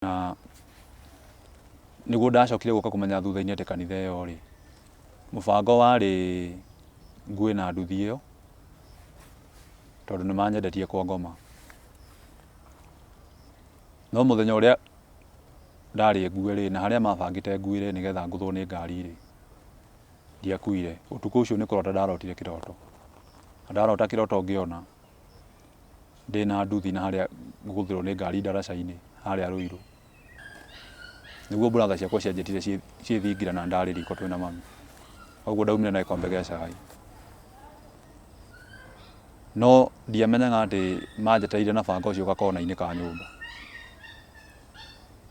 Na nĩguo ndacokire gũka kũmenya thutha-inĩ atĩ kanitha ĩyo rĩ, mũbango warĩ ngue na nduthi ĩyo, tondũ nĩ manyendetie kwa ngoma. No mũthenya ũrĩa ndarĩ ngue rĩ, na harĩa mabangĩte nguĩre nĩgetha ngũthwo nĩ ngari rĩ, ndiakuire. Ũtukũ ũcio nĩ kũrota ndarotire kĩroto. Na ndarota kĩroto ngĩona ndĩna nduthi na harĩa ngũgũthĩrwo nĩ ngari ndaraca-inĩ harĩa Ruiru. Nĩguo brother ciakwa cianjĩtire ciĩ thingira na ndarĩ riko twĩna mami. Koguo ndaumire na gĩkombe gĩa cai. No ndiamenyaga atĩ manjetereire na banga ũcio gakona-inĩ ka nyũmba.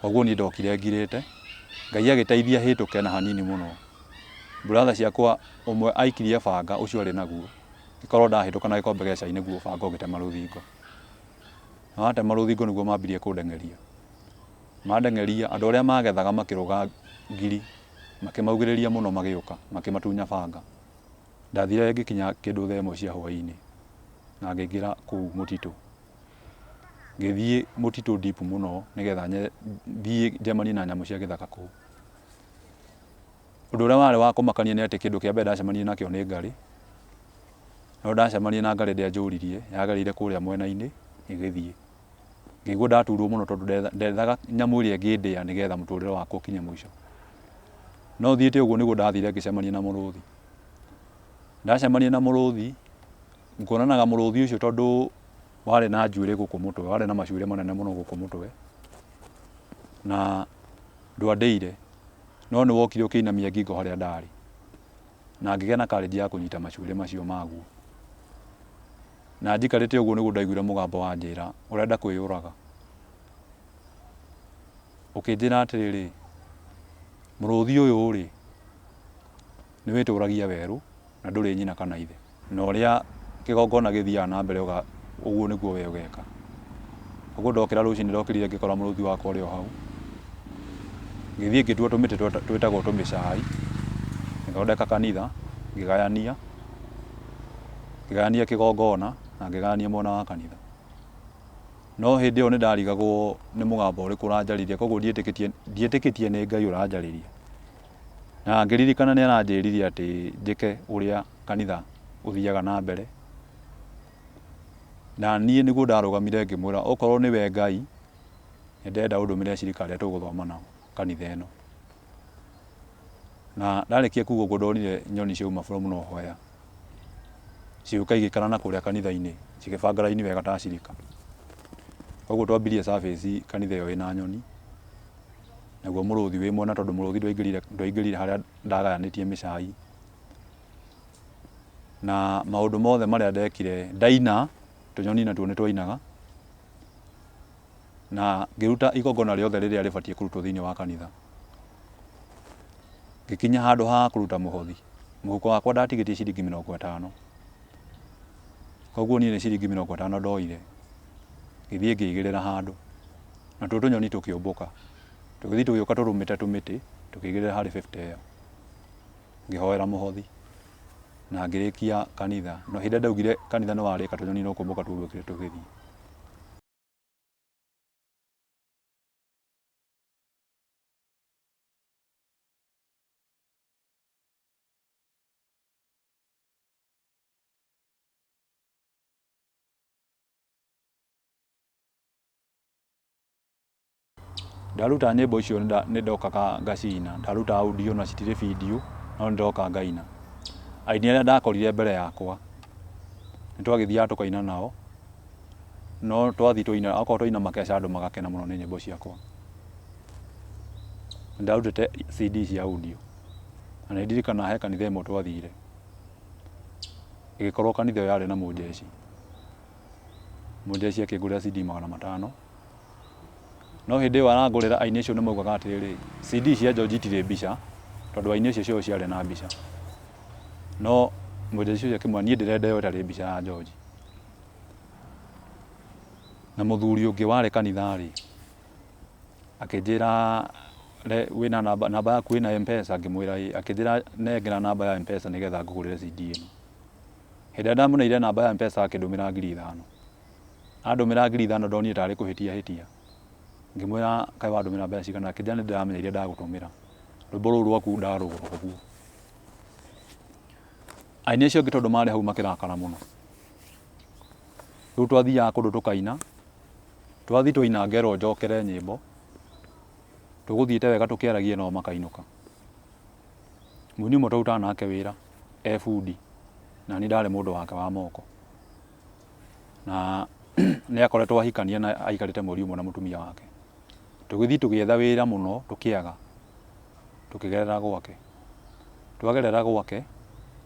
Koguo niĩ ndokire ngirĩte, Ngai agĩteithia hĩtũke na hanini mũno. Brother ciakwa ũmwe aikirie banga ũcio arĩ naguo, ngĩkorwo ndahĩtũka na gĩkombe gĩa cai nĩguo banga ũgĩtema rũthingo. Na watema rũthingo nĩguo mambirie kũndeng'eria. Mandeng'eria, andũ arĩa magethaga makĩrũga ngiri, makĩmaugĩrĩria mũno magĩũka, makĩmatunya banga. Ndathire ngĩkinya kĩndũ thaa ĩmwe cia hwainĩ, na ngĩingĩra kũu mũtitũ. Ngĩthiĩ mũtitũ deep mũno nĩgetha thiĩ njemanie na nyamũ cia gĩthaka kũu. Ũndũ ũrĩa warĩ wa kũmakania nĩ atĩ kĩndũ kĩa mbere ndacemanirie nakĩo nĩ ngarĩ. No ndacemanirie na ngarĩ ndĩanjũririe, yagereire kũrĩa mwena-inĩ ĩgĩthiĩ. Ngĩigua ndaturwo mũno tondũ ndethaga nyamũ ĩrĩa ĩngĩndĩa nĩgetha mũtũrĩre wakwa ũkinye mũico. No thiĩte ũguo nĩguo ndathire ngĩcemania na mũrũthi. Ndacemania na mũrũthi, nguonanaga mũrũthi ũcio tondũ warĩ na njuĩrĩ gũkũ mũtwe, warĩ na macuĩrĩ manene mũno gũkũ mũtwe, na ndwandĩire, no nĩ wokire ũkĩinamia ngingo harĩa ndarĩ, na ngĩgĩa na courage ya kũnyita macuĩrĩ macio maguo. Na njikarĩte ũguo nĩguo ndaiguire mũgambo wanjĩra, ũrenda kwĩyũraga? Ũkĩnjĩra atĩrĩrĩ, mũrũthi ũyũ-rĩ, nĩ wĩtũragia werũ na ndũrĩ nyina kana ithe. Na ũrĩa kĩgongona gĩthiaga na mbere ũguo nĩguo we ũgeka. Ũguo ndokĩra rũcinĩ ndokĩrire ngĩkora mũrũthi wakwa ũrĩ o hau. Ngĩthiĩ ngĩtua tũmĩtĩ twĩtagwo tũmĩcai, ngĩthondeka kanitha, ngĩgayania, ngĩgayania kĩgongona na ngĩgayania mwena wa kanitha. No hĩndĩ ĩyo nĩ ndarigagwo nĩ mũgambo ũrĩkũ ũranjarĩria, koguo ndietĩkĩtie ndietĩkĩtie nĩ Ngai ũranjarĩria. Na ngĩririkana nĩ aranjĩrire atĩ njĩke ũrĩa kanitha ũthiaga na mbere. Na niĩ nĩguo ndarũgamire ngĩmwĩra okorwo nĩwe Ngai, nĩ ndĩrenda ũndũmĩre acirika arĩa tũgũthoma nao kanitha ĩno. Na ndarĩkia kuga ũguo ndonire nyoni ciauma from nowhere, cigĩũka igĩikara na kũrĩa kanitha-inĩ, cigĩbanga raini wega ta acirika. Koguo twambirie service kanitha ĩyo ĩna nyoni, naguo mũrũthi wĩ mwena tondũ mũrũthi ndwaingĩrire ndwaingĩrire harĩa ndagayanĩtie mĩcai. Na maũndũ mothe marĩa ndekire, ndaina, tũnyoni natuo nĩ twainaga, na ngĩruta igongona rĩothe rĩrĩa rĩbatiĩ kũrutwo thĩinĩ wa kanitha. Ngĩkinya handũ ha kũruta mũhothi, mũhuko wakwa ndatigĩtie ciringi 50. Koguo niĩ nĩ ciringi 50 ndoire, ngĩthiĩ ngĩigĩrĩra handũ, natuo tũnyoni tũkĩũmbũka, tũgĩthiĩ tũgĩũka tũrũmĩte tũmĩtĩ, tũkĩigĩrĩra harĩ 50 ĩyo. Ngĩhoera mũhothi na ngĩrĩkia kanitha. No hĩndĩ ĩrĩa ndaugire kanitha nĩ warĩka tũnyoni no kũmbũka twombũkire tũgĩthiĩ. Ndaruta nyĩmbo icio nĩ ndokaga ngaciina, ndaruta audio na citirĩ video no nĩ ndoka ngaina. Aini arĩa ndakorire mbere yakwa, nĩ twagĩthiaga tũkaina nao, no twathiĩ twaina, okorwo twaina makeca andũ magakena mũno nĩ nyĩmbo ciakwa. Nĩ ndarutĩte CD cia audio, na nĩ ndirikanaga he kanitha ĩmwe twathire, ĩgĩkorwo kanitha ĩyo yarĩ na mũnjeci. Mũnjeci akĩngũrĩra CD 500. No hĩndĩ ĩyo arangũrĩra aini acio nĩ maugaga atĩrĩrĩ, CD cia George itirĩ mbica, tondũ aini acio ciao ciarĩ na mbica. No mũnjeci ũcio akĩmwĩra niĩ ndĩrenda ĩyo ĩtarĩ mbica ya George. Na mũthuri ũngĩ warĩ kanitha rĩ, akĩnjĩra wĩna namba, namba yaku ĩna M-Pesa? Ngĩmwĩra ĩĩ. Akĩnjĩra nengera namba ya M-Pesa nĩgetha ngũgũrĩre CD ĩno. Hĩndĩ ĩrĩa ndamũneire namba ya M-Pesa akĩndũmĩra 5,000. Andũmĩra 5,000 ndonire tarĩ kũhĩtia ahĩtia. Ngĩmwĩra kaĩ wandũmĩra mbeca cigana, akĩnjĩra nĩ ndĩramenya iria ndagũtũmĩra, rwĩmbo rũu rwaku ndarũgũra ũguo. Aini acio angĩ tondũ marĩ hau makĩrakara mũno. Rĩu twathiaga kũndũ tũkaina, twathiĩ twaina ngerwo njokere nyĩmbo, tũgũthiĩte wega tũkĩaragia nao makainũka. Mũini ũmwe twarutaga nake wĩra e bundi, na niĩ ndarĩ mũndũ wake wa moko. Na nĩ akoretwo ahikania na aikarĩte mweri ũmwe na mũtumia wake. Tũgĩthiĩ tũgĩetha wĩra mũno tũkĩaga, tũkĩgerera gwake. Twagerera gwake,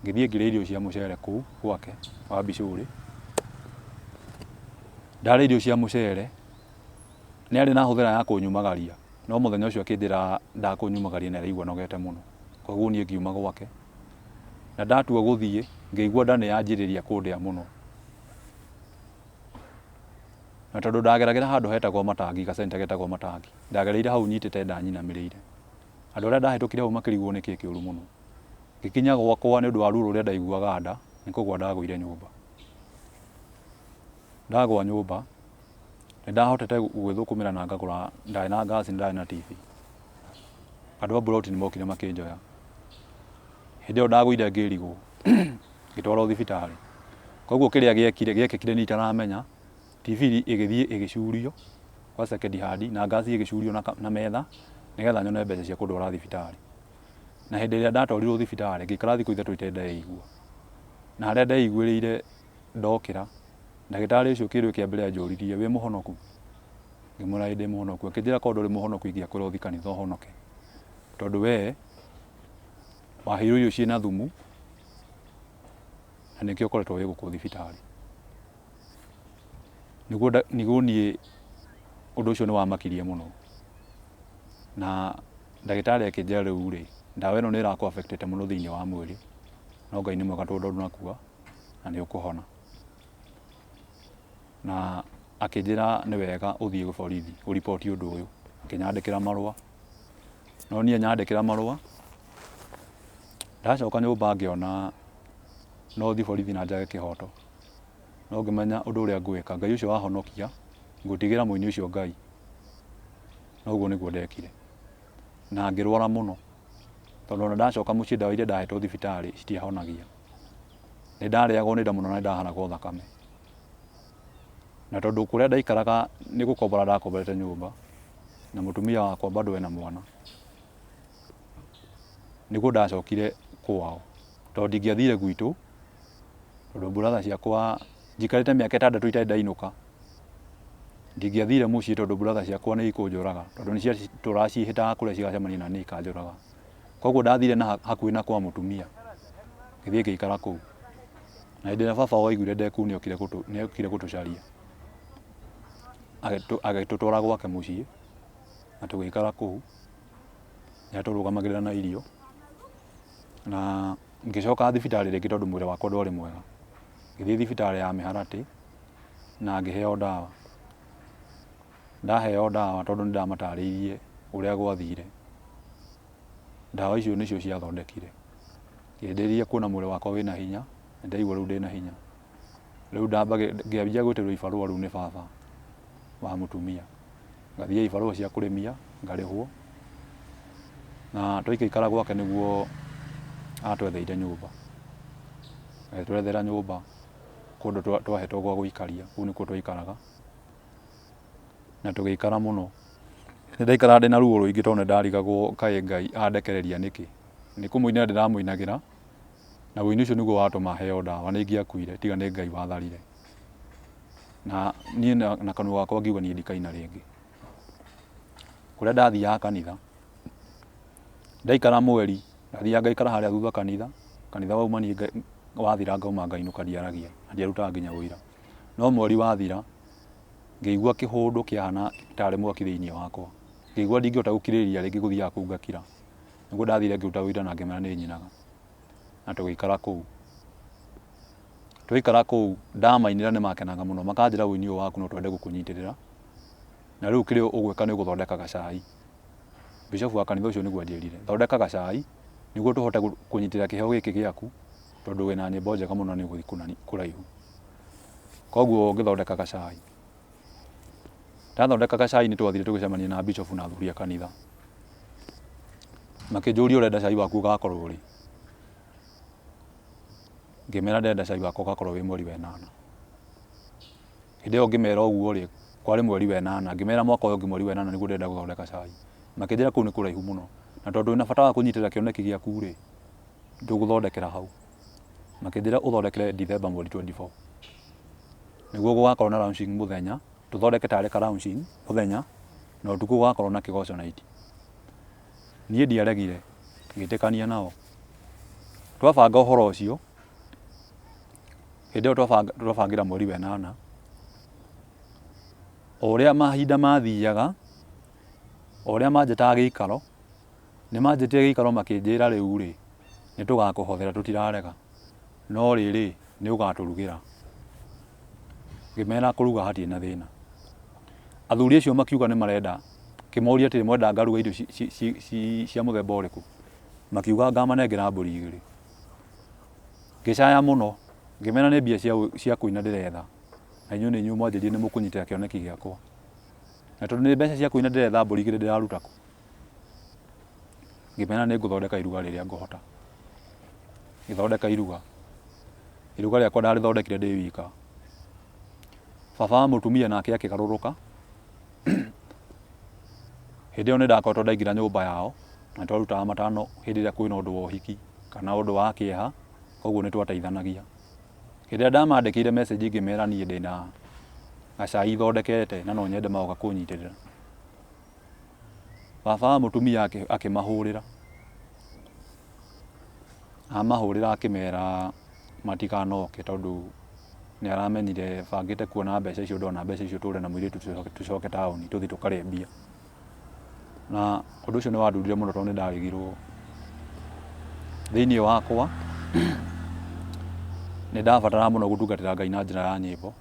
ngĩthiĩ ngĩrĩa irio cia mũcere kũu gwake wa Bicũrĩ. Ndarĩa irio cia mũcere, nĩ arĩ na hũthĩra ya kũnyumagaria, no mũthenya ũcio akĩnjĩra ndakũnyumagaria nĩ araigua anogete mũno. Koguo niĩ ngiuma gwake, na ndatua gũthiĩ, ngĩigua nda nĩ yanjĩrĩria kũndĩa mũno. Na tondũ ndageragĩra handũ hetagwo Matangi, ga center getagwo Matangi, ndagereire hau nyitĩte nda nyinamĩrĩire. Andũ arĩa ndahĩtũkire hau makĩrigwo nĩkĩ kĩũru mũno. Ngĩkinya gwakwa nĩ ũndũ wa ruo rũrĩa ndaiguaga nda, nĩ kũgwa ndagũire nyũmba. Ndagwa nyũmba, nĩ ndahotete gwĩthũkũmĩra na ngagũra, ndarĩ na gas na ndarĩ na TV. Andũ a mburoti nĩ mokire makĩnjoya. Hĩndĩ ĩyo ndagũire ngĩrigwo, ngĩtwarwo thibitarĩ. Koguo kĩrĩa gĩekire gĩekĩkire niĩ itaramenya, TV ĩgĩthiĩ ĩgĩcurio gwa second hand na gas ĩgĩcurio na metha nĩgetha nyone mbeca cia kũndwara thibitarĩ. Na hĩndĩ ĩrĩa ndatwarirwo thibitarĩ ngĩikara thikũ ithatũ itarĩ ndeigua. Na harĩa ndeiguĩrĩire ndokĩra, ndagĩtarĩ ũcio kĩũria kĩa mbere anjũririe, wĩ mũhonoku? Ngĩmwĩra ĩĩ ndĩ mũhonoku. Akĩnjĩra korwo ndũrĩ mũhonoku ingĩakwĩra ũthiĩ kanitha ũhonoke. Tondũ we waheirwo irio ciĩna thumu na nĩkĩo ũkoretwo wĩ gũkũ thibitarĩ. Nĩguo nĩguo niĩ ũndũ ũcio nĩ wamakirie mũno. Na ndagĩtarĩ akĩnjĩra rĩu rĩ, ndawa ĩno nĩ ĩrakũ affect ĩte mũno thĩiniĩ wa mwĩrĩ, no Ngai nĩ mwega tondũ ndũnakua na nĩ ũkũhona. Na akĩnjĩra nĩ wega ũthiĩ borithi ũriboti ũndũ ũyũ, akĩnyandĩkĩra marũa. No niĩ anyandĩkĩra marũa, ndacoka nyũmba ngĩona no thiĩ borithi na njage kĩhoto. No ngĩmenya ũndũ ũrĩa ngwĩka, Ngai ũcio wahonokia, ngũtigĩra mũini ũcio Ngai. Na ũguo nĩguo ndekire. Na ngĩrwara mũno, tondũ ona ndacoka mũciĩ ndawa iria ndahetwo thibitarĩ citiahonagia. Nĩ ndarĩagwo nĩ nda mũno na nĩ ndaharagwo thakame. Na tondũ kũrĩa ndaikaraga nĩ gũkombora ndakomborete nyũmba, na mũtumia wakwa bado ena mwana, nĩguo ndacokire kwao. Tondũ ndingĩathire gwitũ, tondũ brother ciakwa, njikarĩte mĩaka ĩtandatũ itarĩ ndainũka, ndingĩathire mũciĩ tondũ brother ciakwa nĩ ikũnjũraga, tondũ nĩ ciatũraga ciĩhĩtaga kũrĩa cigacemania naniĩ ikanjũraga. Koguo ndathire na hakuhĩ na kwa mũtumia, ngĩthiĩ ngĩikara kũu. Na hĩndĩ ĩrĩa baba waiguire ndĩ kũu nĩ okire gũtũcaria, agĩtũtwara gwake mũciĩ na tũgĩikara kũu. Nĩ atũrũgamagĩrĩra na irio na ngĩcoka thibitarĩ rĩngĩ tondũ mwĩrĩ wakwa ndwarĩ mwega. Ngĩthiĩ thibitarĩ ya Mĩharatĩ na ngĩheo ndawa. Ndaheo ndawa tondũ nĩ ndamatarĩirie ũrĩa gwathire, ndawa icio nĩcio ciathondekire. Ngĩambĩrĩria kuona mwĩrĩ wakwa wĩna hinya, na ndaigua rĩu ndĩna hinya. Rĩu ngĩambia gwĩtĩrwo ibarũa rĩu nĩ baba wa mũtumia. Ngathiĩ ibarũa cia kũrĩmia, ngarĩhwo, na twaikaikara gwake nĩguo atwetheire nyũmba. Agĩtwethera nyũmba kũndũ twahetwo gwa gũikaria, kũu nĩkuo twaikaraga, na tũgĩikara mũno. Nĩ ndaikaraga ndĩna ruo rũingĩ tondũ nĩ ndarigagwo kaĩ Ngai andekereria nĩkĩ. Nĩ kũmũinĩra ndĩramũinagĩra, na ũini ũcio nĩguo watũma heo ndawa, nĩ ingĩakuire tiga nĩ Ngai watharire. Na niĩ na kanua gakwa ngiuga niĩ ndikaina rĩngĩ. Kũrĩa ndathiaga kanitha, ndaikara mweri, ndathiaga ngaikara harĩa thutha kanitha, kanitha wauma niĩ wathira ngauma ngainũka ndiaragia, na ndiarutaga nginya ũira. No mweri wathira, ngĩigua kĩhũndũ kĩahana tarĩ mwaki thĩiniĩ wakwa. Ngĩigua ndingĩhota gũkirĩrĩria rĩngĩ gũthiaga kũu ngakira. Nĩguo ndathire ngĩruta ũira na ngĩmera nĩ nyinaga. Na tũgĩikara kũu. Twaikara kũu ndamainĩra nĩ makenaga mũno makanjĩra ũini ũyũ waku no twende gũkũnyitĩrĩra na rĩu kĩrĩa ũgwĩka nĩ ũgũthondeka gacai. Bishop wa kanitha ũcio nĩguo anjĩrire, thondeka gacai nĩguo tũhote kũnyitĩrĩra kĩheo gĩkĩ gĩaku tondũ wĩna nyĩmbo njega mũno na nĩ ũgũthiĩ kũraihu. Koguo ngĩthondeka gacai. Ndathondeka gacai nĩ twathire tũgĩcemania na bishop na athuri a kanitha. Makĩnjũria ũrenda cai waku ũgakorwo rĩ? Ngĩmera ndĩrenda cai wakwa ũgakorwo wĩ mweri wa ĩnana. Hĩndĩ ĩyo ngĩmera ũguo rĩ, kwarĩ mweri wa ĩnana, ngĩmera mwaka ũyũ ũngĩ mweri wa ĩnana nĩguo ndĩrenda gũthondeka cai. Makĩnjĩra kũu nĩ kũraihu mũno, na tondũ wĩna bata wa kũnyitĩrĩra kĩoneki gĩaku rĩ, ndũgũthondekera hau. Makĩnjĩra ũthondekere December mweri 24. Nĩguo gũgakorwo na launching mũthenya, tũthondeke tarĩ ka launching mũthenya, na ũtukũ gũgakorwo na kĩgoco night. Niĩ ndiaregire, ngĩtĩkania nao. Twabanga ũhoro ũcio, hĩndĩ ĩyo twabangĩra mweri wa ĩnana, o ũrĩa mahinda mathiaga, o ũrĩa manjĩtaga gĩikaro, nĩ manjĩtire gĩikaro makĩnjĩra rĩu rĩ, nĩ tũgakũhothera tũtirarega, no rĩrĩ, nĩ ũgatũrugĩra. Ngĩmera kũruga hatirĩ na thĩna. Athuri acio makiuga nĩ marenda, ngĩmoria atĩrĩ mwenda ngaruga irio cia mũthemba ũrĩkũ? Makiuga ngamanengera mbũri igĩrĩ. Ngĩcaya mũno, ngĩmera nĩ mbia cia kũina ndĩretha, na inyuĩ nĩ inyuĩ mwanjĩrire nĩ mũkũnyitĩra kĩoneki gĩakwa. Na tondũ nĩ mbeca cia kũina ndĩretha mbũri igĩrĩ ndĩraruta kũ? Ngĩmera nĩ ngũthondeka iruga rĩrĩa ngũhota. Ngĩthondeka iruga. Iruga rĩakwa ndarĩthondekire ndĩ wika. Baba wa mũtumia nake akĩgarũrũka. Hĩndĩ ĩyo nĩ ndakoretwo ndaingĩra nyũmba yao, na twarutaga matano hĩndĩ ĩrĩa kwĩna ũndũ wa ũhiki kana ũndũ wa kĩeha, koguo nĩ twateithanagia. Hĩndĩ ĩrĩa ndamandĩkĩire message ngĩmera niĩ ndĩna gacai thondekete na no nyende magoka kũnyitĩrĩra, baba wa mũtumia akĩmahũrĩra, amahũrĩra akĩmera matikanoke tondũ nĩ aramenyire bangĩte kuona mbeca icio ndona mbeca icio tũre na mũirĩtu tũcoke taũni tũthiĩ tũkarĩe mbia. Na ũndũ ũcio nĩ wandurire mũno tondũ nĩ ndarigirwo thĩiniĩ wakwa nĩ ndabataraga mũno gũtungatĩra Ngai na njĩra ya nyĩmbo.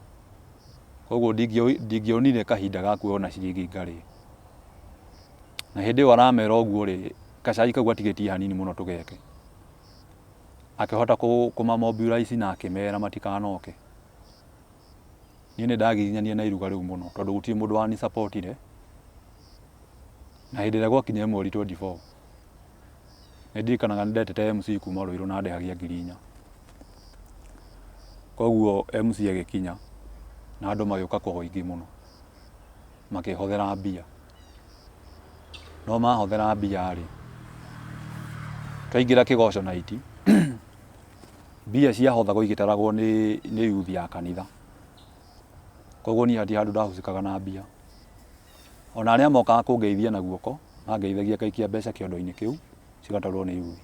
Koguo ndingĩonire kahinda ga kuoya ona ciringi ngarĩe. Na hĩndĩ ĩyo aramera ũguo rĩ, gacai kau gatigĩtie hanini mũno tũgeke. Akĩhota kũma mobilize na akĩmera matikanoke. Niĩ nĩ ndagiginyanire na iruga rĩu mũno tondũ gũtirĩ mũndũ wani support ire. Na hĩndĩ ĩrĩa gwakinyire mweri 24, nĩ ndirikanaga nĩ ndetete MC kuma Ruiru na andĩhagia 4,000. Koguo MC agĩkinya na andũ magĩũka kwa ũingĩ mũno, makĩhothera mbia. No mahothera mbia rĩ, twaingĩra kĩgoco night, mbia ciahothagwo igĩtaragwo nĩ youth ya kanitha. Koguo niĩ hatirĩ handũ ndahusikaga na mbia. Ona arĩa mokaga kũngeithia na guoko, mangeithagia ngaikia mbeca kĩondo-inĩ kĩu, cigatarwo nĩ youth.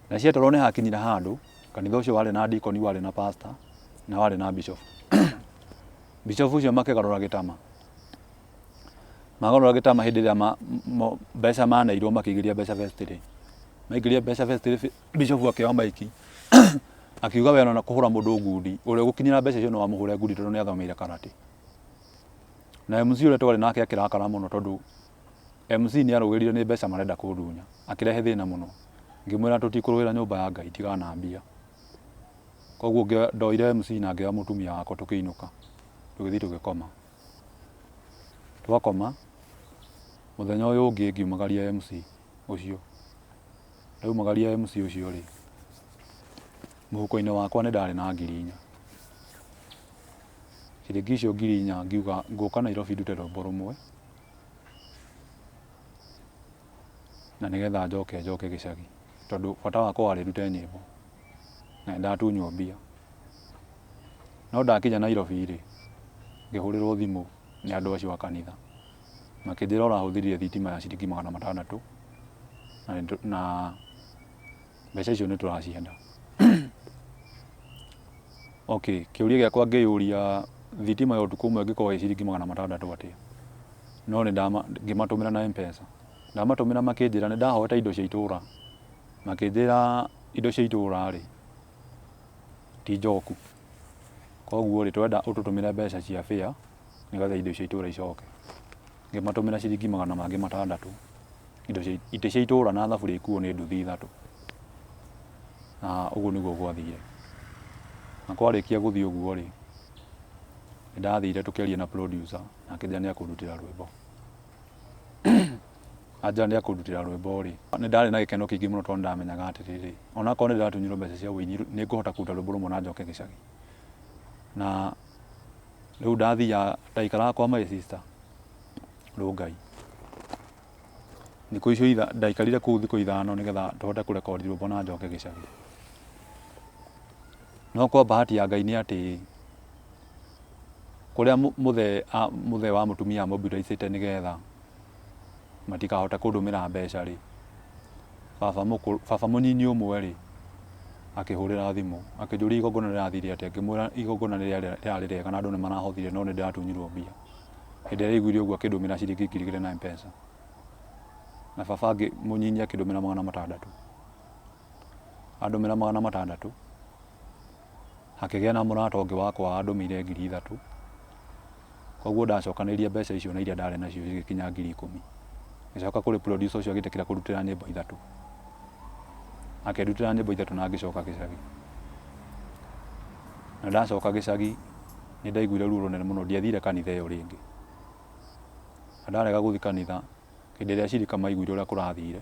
Na ciatarwo nĩ hakinyire handũ, kanitha ũcio warĩ na dikoni, warĩ na pastor, na warĩ na bishop. Bishop ũcio makĩgarũra gĩtama. Magarũra gĩtama hĩndĩ ĩrĩa mbeca maneirwo makĩingĩria mbeca vestry. Maingĩria mbeca vestry, bishop akĩoya maiki, akiuga we ona kũhũra mũndũ ngundi, ũrĩa ũgũkinyĩra mbeca icio no amũhũre ngundi tondũ nĩ athomeire karate. Na MC ũrĩa twarĩ nake akĩrakara mũno tondũ MC nĩ arũgĩrire nĩ mbeca marenda kũndunya, akĩrehe thĩna mũno. Ngĩmwĩra tũtikũrũĩra nyũmba ya Ngai tigana na mbia. Koguo ndoire MC na ngĩoya mũtumia wakwa tũkĩinũka, tũgĩthiĩ tũgĩkoma. Twakoma, mũthenya ũyũ ũngĩ ngiumagaria MC ũcio. Ndaumagaria MC ũcio rĩ, mũhuko-inĩ wakwa nĩ ndarĩ na 4,000. Ciringi icio 4,000 ngiuga ngũka Nairobi ndute rwĩmbo rũmwe, na nĩgetha njoke njoke gĩcagi, tondũ bata wakwa warĩ ndute nyĩmbo, na nĩ ndatunywo mbia. No ndakinya Nairobi rĩ, ngĩhũrĩrwo thimũ nĩ andũ acio a kanitha, makĩnjĩra ũrahũthĩrire thitima ya ciringi 600 na mbeca icio nĩ tũracienda. Okay, kĩũria gĩakwa ngĩyũria thitima ya ũtukũ ũmwe ĩngĩkorwo ĩ ciringi 600 atĩa? No nĩ ngĩmatũmĩra na M-Pesa. Ndamatũmĩra makĩnjĩra nĩ ndahoete indo cia itũra, makĩnjĩra indo cia itũra rĩ, ti njoku. Koguo rĩ, tũrenda ũtũtũmĩre mbeca cia fare nĩgetha indo cia itũra icoke. Ngĩmatũmĩra ciringi magana mangĩ matandatũ, indo cia itĩ cia itũra na thaburia ikuo nĩ nduthi ithatũ. Na ũguo nĩguo gwathire. Na kwarĩkia gũthiĩ ũguo rĩ, nĩ Nĩ ndathire tũkĩaria na producer na akĩnjĩra nĩ ekũndutĩra rwĩmbo. Anjĩra nĩ ekũndutĩra rwĩmbo rĩ, nĩ ndarĩ na gĩkeno kĩingĩ mũno tondũ nĩ ndamenyaga atĩrĩrĩ, onakorwo nĩ ndĩratunyirwo mbeca cia ũini nĩ ngũhota kũruta rwĩmbo rũmwe na njoke gĩcagi. Na rĩu ndathiaga, ndaikaraga kwa my sister Rũngai. Thikũ icio ndaikarire kũu thikũ ithano nĩgetha tũhote kũrekondi rwĩmbo na njoke gĩcagi. No kwa bahati ya Ngai nĩ atĩ kũrĩa mũthee mũthee wa mũtumia amobilize nĩgetha matikahote kũndũmĩra mbeca rĩ, baba mũkũrũ baba mũnini ũmwe rĩ, akĩhũrĩra thimũ akĩnjũria igongona rĩrathire atĩa, ngĩmwĩra igongona rĩrarĩ rĩega na andũ nĩ marahothire no nĩ ndĩratunyirwo mbia. Hĩndĩ ĩrĩa aiguire ũguo akĩndũmĩra ciringi 2000 na M-Pesa. Na baba mũnyinyi akĩndũmĩra 600. Andũmĩra 600, hakĩgĩa na mũrata ũngĩ wakwa wandũmĩire 3000. Koguo ndacokanĩrĩria mbeca icio na iria ndarĩ nacio cigĩkinya 10,000. Ngĩcoka kũrĩ producer ũcio agĩtĩkĩra kũndutĩra nyĩmbo ithatũ. Akĩndutĩra nyĩmbo ithatũ na ngĩcoka gĩcagi. Na ndacoka gĩcagi nĩ ndaiguire ruo rũnene mũno, ndiathire kanitha ĩyo rĩngĩ. Na ndarega gũthiĩ kanitha, hĩndĩ ĩrĩa acirika maiguire ũrĩa kũrathire,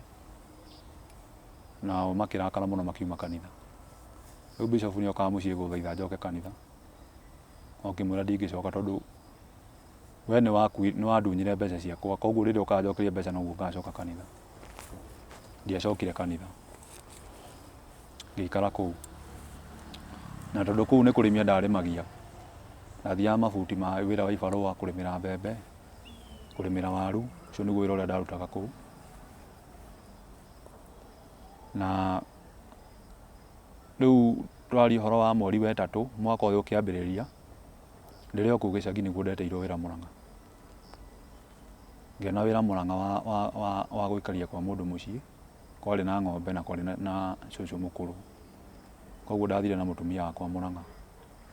nao makĩrakara mũno makiuma kanitha. Rĩu bishop nĩ okaga mũciĩ gũthaitha njoke kanitha, no ngĩmwĩra ndingĩcoka tondũ we nĩ wandunyire mbeca ciakwa, koguo rĩrĩa ũkanjokeria mbeca noguo ngacoka kanitha. Ndiacokire kanitha, ngĩikara kũu. Na tondũ kũu nĩ kũrĩmia ndarĩmagia, ndathiaga mabuti ma wĩra wa ibarũa kũrĩmĩra mbembe, kũrĩmĩra waru, ũcio nĩguo wĩra ũrĩa ndarutaga kũu. Na rĩu tũraria ũhoro wa mweri wa ĩtatũ mwaka ũyũ ũkĩambĩrĩria, ndĩrĩ o kũu gĩcagi nĩguo ndetĩirwo wĩra Mũrang'a. Ngĩona wĩra Mũrang'a wa gũikaria kwa mũndũ mũciĩ, kwarĩ na ng'ombe na kwarĩ na cũcũ mũkũrũ. Koguo ndathire na mũtumia wakwa Mũrang'a.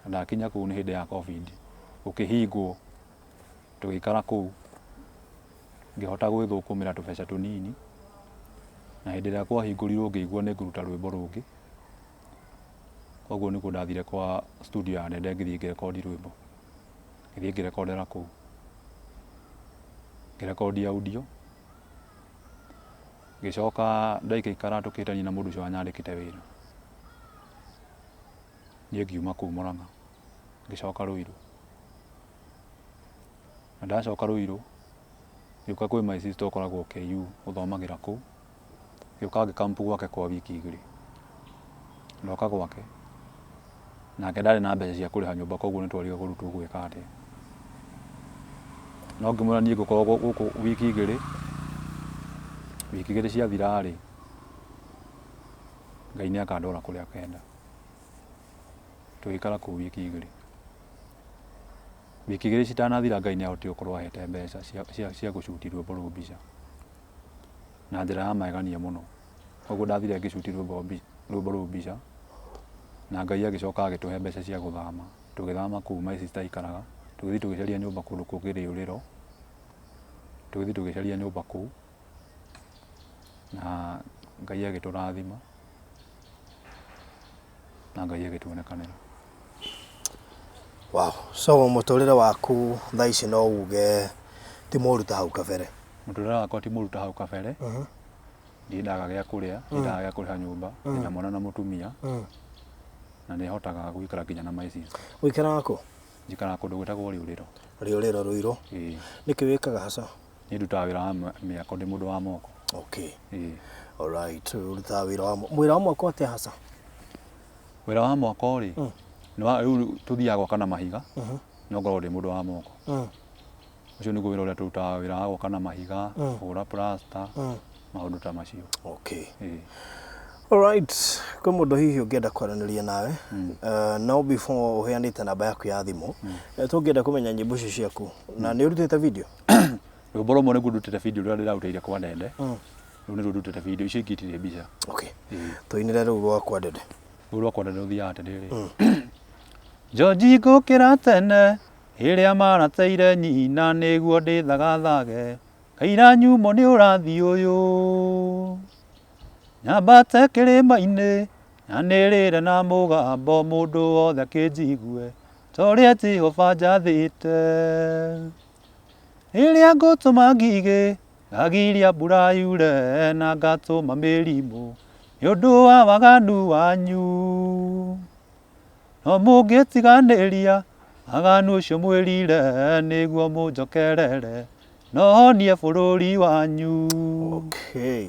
Na ndakinya kũu nĩ hĩndĩ ya Covid, gũkĩhingwo, tũgĩikara kũu, ngĩhota gwĩthũkũmĩra tũbeca tũnini, na hĩndĩ ĩrĩa kwahingũrirwo ngĩigua nĩ ngũruta rwĩmbo rũngĩ, koguo nĩguo ndathire kwa studio ya Ndende ngĩthiĩ ngĩrekondi rwĩmbo. Ngĩthiĩ ngĩrekondera kũu, ngĩrekondi audio, ngĩcoka ndaikaikara tũkĩhĩtania na mũndũ ũcio wanyandĩkĩte wĩra, niĩ ngiuma kũu Mũrang'a, ngĩcoka Ruiru. Na ndacoka Ruiru, ngĩũka kwĩ my sister ũkoragwo KU ũthomagĩra kũu, ngĩũka ngĩ camp gwake kwa wiki igĩrĩ. Ndoka gwake, nake ndarĩ na mbeca cia kũrĩha nyũmba koguo nĩ twarigagwo rĩu tũgwĩka atĩa. No ngĩmwĩra niĩ ngũkorwo gũkũ wiki igĩrĩ, wiki igĩrĩ ciathira rĩ, Ngai nĩ akandwara kũrĩa akenda. Tũgĩikara kũu wiki igĩrĩ. Wiki igĩrĩ citanathira Ngai nĩ ahotire gũkorwo ahete mbeca cia gũ shoot rwĩmbo rũu mbica na njĩra ya magegania mũno. Koguo ndathire ngĩ shoot rwĩmbo rũu mbica na Ngai agĩcoka agĩtũhe mbeca cia gũthama. Tũgĩthama kũu my sister aikaraga, tũgĩthiĩ tũgĩcaria nyũmba kũndũ kũngĩ Rĩũrĩro, tũgĩthiĩ tũgĩcaria nyũmba kũu na Ngai agĩtũrathima na Ngai agĩtuonekanĩra. Wow. So mũtũrĩre waku thaa ici no uge ti mũru ta hau kabere? Mũtũrĩre wakwa ti mũru ta hau kabere. Ndirĩ ndaga gĩa kũrĩa, ndirĩ ndaga gĩa kũrĩha nyũmba, ndĩna mwana na mũtumia, na nĩ hotaga gũikara nginya na my sister. Ũikaraga kũ? Njikaraga kũndũ gwĩtagwo Rĩũrĩro. Rĩũrĩro Rũirũ. Ĩĩ. Nĩkĩ wĩkaga haca? Niĩ ndutaga wĩra wa mĩako, ndĩ mũndũ wa moko. Okay. Ĩĩ. Alright, ũrutaga wĩra wa wĩra wa moko atĩa haca? Wĩra wa moko rĩ, nĩ wa rĩu tũthiaga gwaka na mahiga, no ngoragwo ndĩ mũndũ wa moko. Ũcio nĩguo wĩra ũrĩa tũrutaga, wĩra wa gwaka na mahiga, kũhũra plaster, maũndũ ta macio. Okay. Ĩĩ. Alright, kwĩ mũndũ hihi ũngĩenda kwaranĩria nawe no before ũheanĩte namba yaku ya thimũ, tũngĩenda kũmenya nyĩmbo icio ciaku na nĩ ũrutĩte video? Rwĩmbo rũmwe nĩguo ndutĩte video rũrĩa ndĩrarutĩire kwa Ndende. Rũu nĩruo ndutĩte video, icio ingĩ itirĩ mbica. Okay. Tũinĩre rũu rwa kwa Ndende. Rũu rwa kwa Ndende rũthiaga atĩrĩrĩ. Njonji ngũkĩra tene ĩrĩa marateire nyina nĩguo ndĩthagathage kaira nyumo nĩ ũrathi ũyũ nyambate kĩrĩma-inĩ nyanĩrĩre na mũgambo mũndũ wothe akĩnjigue. Ta ũrĩa Jehova anjathĩte. Rĩrĩa ngũtũma ngigĩ, ngagiria mbura yure, na ngatũma mĩrimũ nĩ ũndũ wa waganu wanyu. No mũngĩtiganĩria waganu ũcio mwĩrire, nĩguo mũnjokerere, no honie bũrũri wanyu. Okay.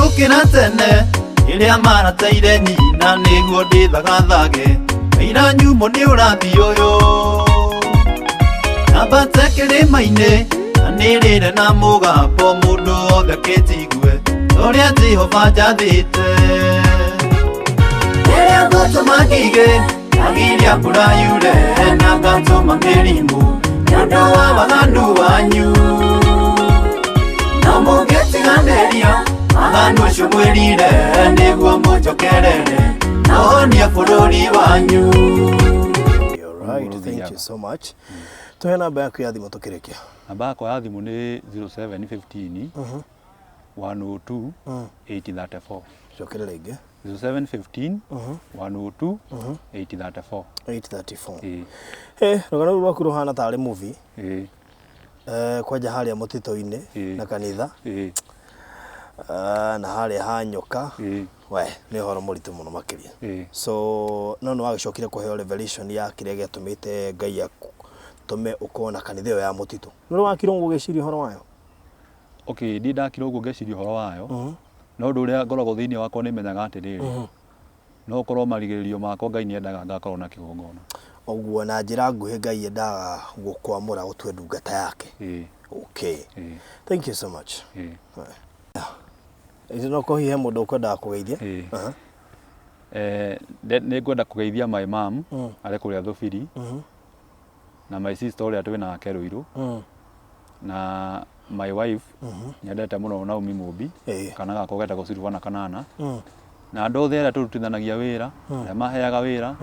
Ngũkĩra tene ĩrĩa marateire nyina nĩguo ndĩthagathage ira nyumo nĩ ũrathi ũyũ Ambate kĩrĩma-inĩ na nĩrĩre na mũgambo mũndũ wothe akĩnjigue ũrĩa Jehova njathĩte. Rĩrĩa ngũtũma ngigĩ agiria mbura yure na ngatũma mĩrimũ nĩ ũndũ wa waganu wanyu. No mũngĩtiganĩria waganu ũcio mwĩrire nĩguo mũnjokerere na ũhonie bũrũri wanyu. All right, thank you so much. Tuhe namba yaku ya thimũ tũkĩrĩkia. Namba yakwa ya thimũ nĩ 0715 102 834. Cokere rĩngĩ. 0715 102 834. 834. Ĩĩ. Eh, rũgano rũu rwaku rũhana tarĩ movie. Ĩĩ. Eh, kwanja harĩa mũtitũ-inĩ na kanitha. Ĩĩ. Eh, na harĩa ha nyoka. Ĩĩ. We, nĩ ũhoro mũritũ mũno makĩria. Ĩĩ. So, no nĩ wagĩcokire kũheo revelation ya kĩrĩa gĩatũmĩte Ngai atũme ũkorwo na kanitha ĩyo ya mũtitũ. Nĩ ũrĩ wakira ũguo ũgĩciria ũhoro wayo? Okay, ndiĩ ndakira ũguo ngeciria ũhoro wayo. No ũndũ ũrĩa ngoragwo thĩinĩ wakwa nĩ menyaga atĩrĩrĩ, no ũkorwo marigĩrĩrio makwa Ngai nĩ endaga ngakorwo na kĩgongona. Ũguo na njĩra nguhĩ Ngai endaga gũkwamũra ũtue ndungata yake. Ĩĩ. Okay. Ĩĩ. Thank you so much. Ĩĩ. Ĩĩ no ko hihi he mũndũ ũkwendaga kũgeithia? Ĩĩ. Aha. Nĩ ngwenda kũgeithia my mom arĩ kũrĩa Thũbiri na my sister ũrĩa twĩ nake Ruiru na my wife nyendete mũno Naomi Mũmbi kana gakwa getagwo Silvana Kanana na andũ othe arĩa tũrutithanagia wĩra arĩa maheaga wĩra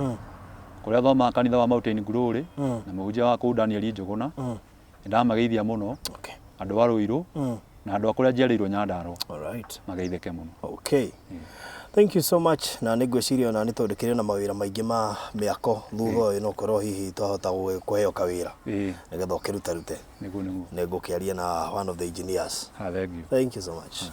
kũrĩa thomaga kanitha wa Mountain Glory na mũhunjia wa kũu Daniel Njũgũna nĩ ndamageithia mũno andũ a Ruiru na andũ a kũrĩa njiarĩirwo Nyandarua. All right. Mageithĩke mũno. Okay. Thank you so much na nĩ ngwĩciria ona nĩ tondũ kĩrĩ na mawĩra maingĩ ma mĩako thutha ũyũ no korwo hihi twahota kũheo kawĩra nĩgetha ũkĩrutarute. Nĩguo nĩguo. Nĩ ngũkĩaria na one of the engineers. Ha, thank you. Thank you so much.